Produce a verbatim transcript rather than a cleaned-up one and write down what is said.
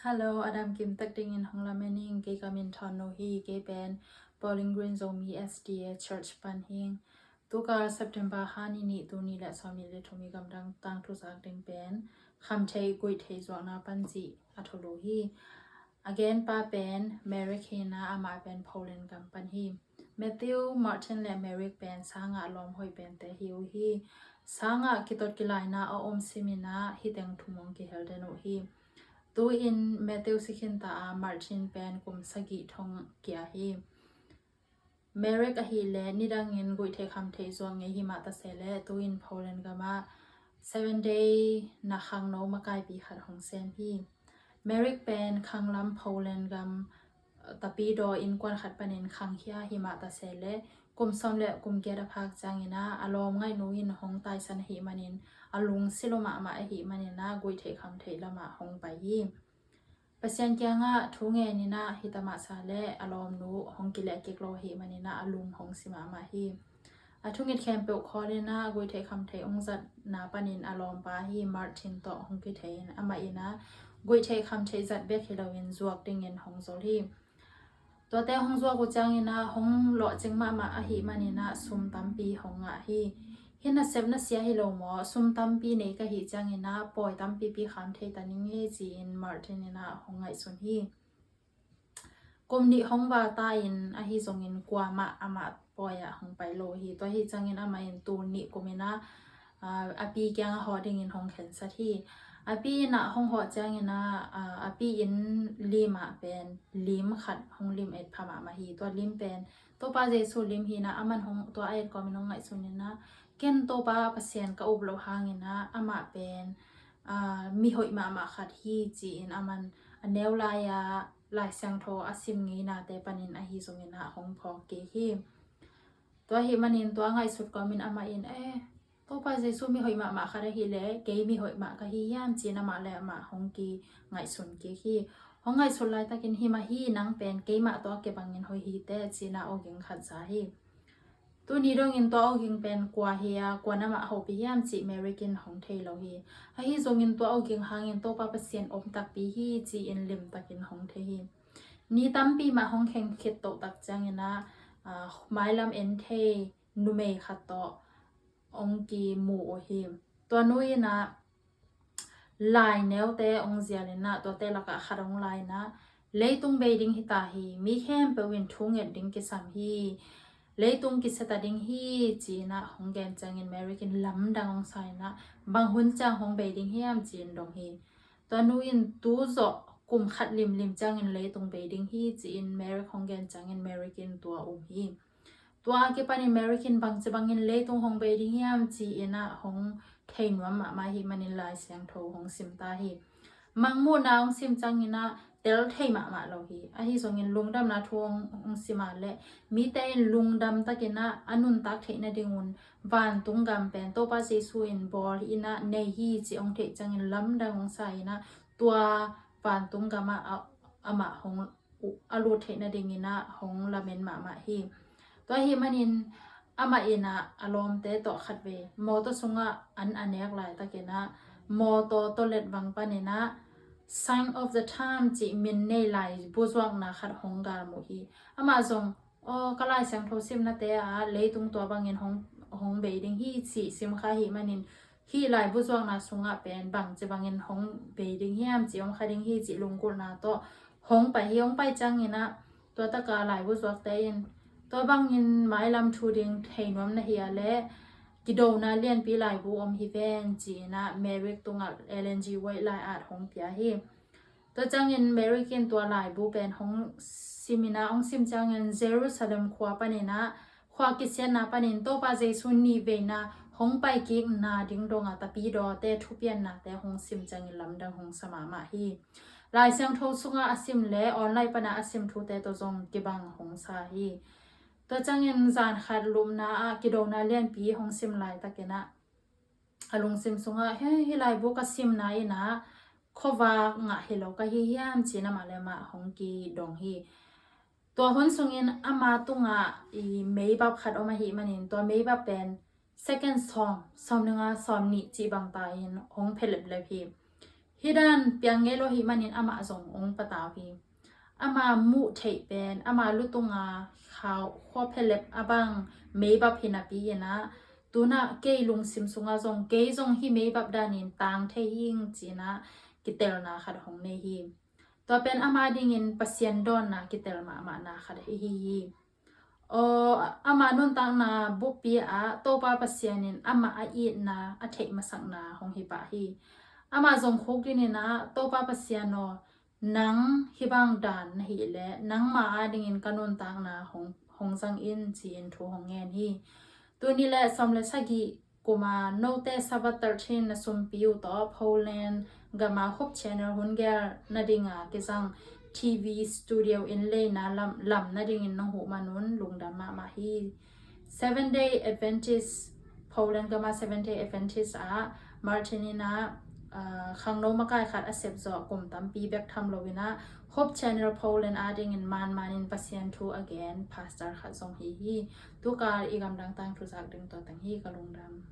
Hello, a dam kim tak dingin hong lamen ing. Kei ka min Thawn No hi. Kei pen Bowling Green Zomi S D A Church pan hi ing. Tukal September kha ni nih, tul nih le sawmnih le thum i gamdang tangthu zak ding pen Khamtheih Guihtheih Zuakna pan cih a thulu hi. A genpa pen Merrick hi a, amah pen Poland gam pan hi. Matthew, Martin le Merrick pen sangah lawm hoih pente hi uh hi. Sangah kitot kilaina a om simin ah hih teng thu hong kihel den uh hi. Tu-in Matthew si khin ta a, Martin pen kum sagih thong kia hi. Merrick ahih leh nidangin guihtheih khamtheih zuak ngei hi mah ta se leh, tu-in Poland gamah Seven Day na khangno makaipi khat hong sem hi. Merrick pen khanglam Poland gam tapidaw innkuan khat panin khangkhia hi mah ta se leh, kum sawm le kum giat a phak ciangin ah a lawm ngaihnu in hong taisan ahih manin, a lungsi lua mahmah ahih manin ah guihtheih khamtheih lamah hong pai hi. Pasian kiangah thu ngenin ah hi ta mah sa leh a lawmnu hong kileh kik lo ahih manin ah a lung hong si mahmah hi. A thunget khempeuh khawlin ah guihtheih khamtheih hong zatna panin a lawmpa hi Martin tawh hong kithei in, amah in ah guihtheih khamtheih zat bek hi loin zuak dingin hong zol hi. Tuate hong zuak uh ciangin ah hong lawhcing mahmah ahih manin ah sum tampi hong ngah hi. Hih nasep na sia hi lo maw? Sum tampi nei ka hih ciangin ah pawi tampipi kham thei ta ning e, ci-in Martin in ah hong ngaihsun hi. Kum nih hong val ta in, ahi zongin kuamah amah pawi ah hong pai lo hi. Tua hi ciangin amah in tul nih kum in ah, aa, a pi kiang a hawh dingin hong khensat hi. A pi in ah hong hawh ciangin ah, aa, a pi inn lim ah pen lim khat hong lim et pha mahmah hi. Tua lim pen Topa Jesu lim hi in ah, aman hong, tua a et kawmin hong ngaihsun in ah, ken Topa Pasian ka up loh hangin ah amah pen, aa, mi hoih mahmah khat hi, ci-in aman a neu lai-a Lai Siangtho a sim ngeinate panin ahi zongin ah hong phawk kik hi. Tua ahih manin tua ngaihsut kawmin amah in, eh, Topa Jesu mi hoih mahmah khat ahih leh kei mi hoih mah ka hi hiam, ci-in amah le amah hong kingaihsun kik hi. Hong ngaihsut laitakin, hi mah hi, nang pen keimah tawh a kibangin hoih hi teh, ci-in ah awging khat za hi. Tuni dongin tua awging pen kua hi a, kuan amah hopih hiam cih Merrick in hong thei lo hi. Ahi zongin tua awging hangin Topa Pasian om takpi hi, ci-in limtakin hong thei hi. Ni tampi mah hong kheng khit toh tak ciangin ah, aa, mailam en thei numei khat tawh hong kimu uh hi. Tua nu in ah lai neute hong zial in ah, tuate lakah khat hong la in ah, leitung bei ding hi ta hi, mi khempeuh in thu nget ding kisam hi, leitung kisia ta ding hi, ci-in ah hong gen ciangin Merrick in lamdang hong sa in ah, bang hun ciang hong bei ding hiam, ci-in dong hi. Tua nu in tu zawh kum khat limlim ciangin leitung bei ding hi, ci-in Merrick hong gen ciangin Merrick in tua um hi. Tua a kipanin Merrick in bangci bangin leitung hong bei ding hiam, ci-in ah hong thei nuam mahmah ahih manin Lai Siangtho hong sim ta hi. Mangmuhna hong sim ciangin ah tel thei mahmah lo hi. Ahi zongin lungdamna thu hong, hong sim a leh, mite in lungdam takin ah a nuntak theih nadingun vantung gam pen Topa Jesu in bawl in ah nei hi cih hong theih ciangin lamdang hong sa in ah, tua vantung gamah a, amah hong, a lut theih nadingin ah hong lamen mahmah hi. Tua ahih manin amah in ah a lawmte tawh khatvei mawtaw sungah an a nek laitakin ah, mawtaw tawlet vang panin ah Sign of the Times cih min nei laibu zuakna khat hong galmuh hi. Amah zong, aw, ka Lai Siangtho simnate ah leitung tua bangin hong, hong bei ding hi cih sim kha ahih manin, hih laibu zuakna sungah pen bangci bangin hong bei ding hiam cih, hong kha ding hi cih lunggulhna tawh hong pai hi. Hong pai ciangin ah tua taka laibu zuakte in, tua bangin mailam thu ding thei nuam na hi a leh, kidona lianpi laibu om hi ven, ci-in ah Merrick tungah Ellen G. White lai-at hong pia hi. Tua ciangin Merrick in tua laibu pen hong sim in ah, hong sim ciangin Jerusalem khua panin ah, khua kisiatna panin Topa Jesu nihveina hong paikikna ding dongah tapidawte thupiannate hong sim ciangin lamdang hong sa mahmah hi. Lai Siangtho sungah a sim le online pana a sim thute tawh zong kibang hong sa hi. Tua ciangin zan khat lupna ah kidona lianpi hong sim laitakin ah, a lungsim sungah, he, hih laibu ka simna in ah khuavak ngah hi lo ka hi hiam, ci-in amah le amah hong kidong hi. Tua hun sungin ama tungah i meibap khat om ahih manin, tua meibap pen second sawm, sawm le nga, sawm nih cih bang ta in hong phe leplep hi. Hih dan piang ngei lo ahih manin amah zong hong patau hi. Ama muh theih pen ama lutunga khau khuaphelep a bang meibap hi napi inah, tunah kei lungsim sungah zong, kei zong hih meibap danin tang thei hi ing ci-inah kitelna khat hong nei hi. Tua pen ama dingin Pasian dawnna kitel mahmahna khat ahi hi. Aw, ama nuntakna buppi ah Topa Pasian in amah a itna a theih masakna hong hi pah hi. Ama zong khukdin inah, Topa Pasian aw, nang hih bang dan na hih leh nangma adingin ka nuntakna hong, hong zang in ci-in thu hong ngen hi. Tuni le sawm le sagih kuma note Sabbath thirteen na sumpi uh tawh Poland gama Hope Channel hun gel nadinga kizang T V studio in leina lam, lam nadingin nong huh manun lungdam mahmah hi. Seven Day Adventist, Poland gama Seven Day Adventist ah Martin inah, ah, khangno makai khat a sep zawh kum tampi bek tham lo inah Hope Channel Poland adingin manmanin Pasian thu a gen pastor khat zong hi hi. Tukal i gamdang tangthu zak ding tua teng hi. Ka lungdam.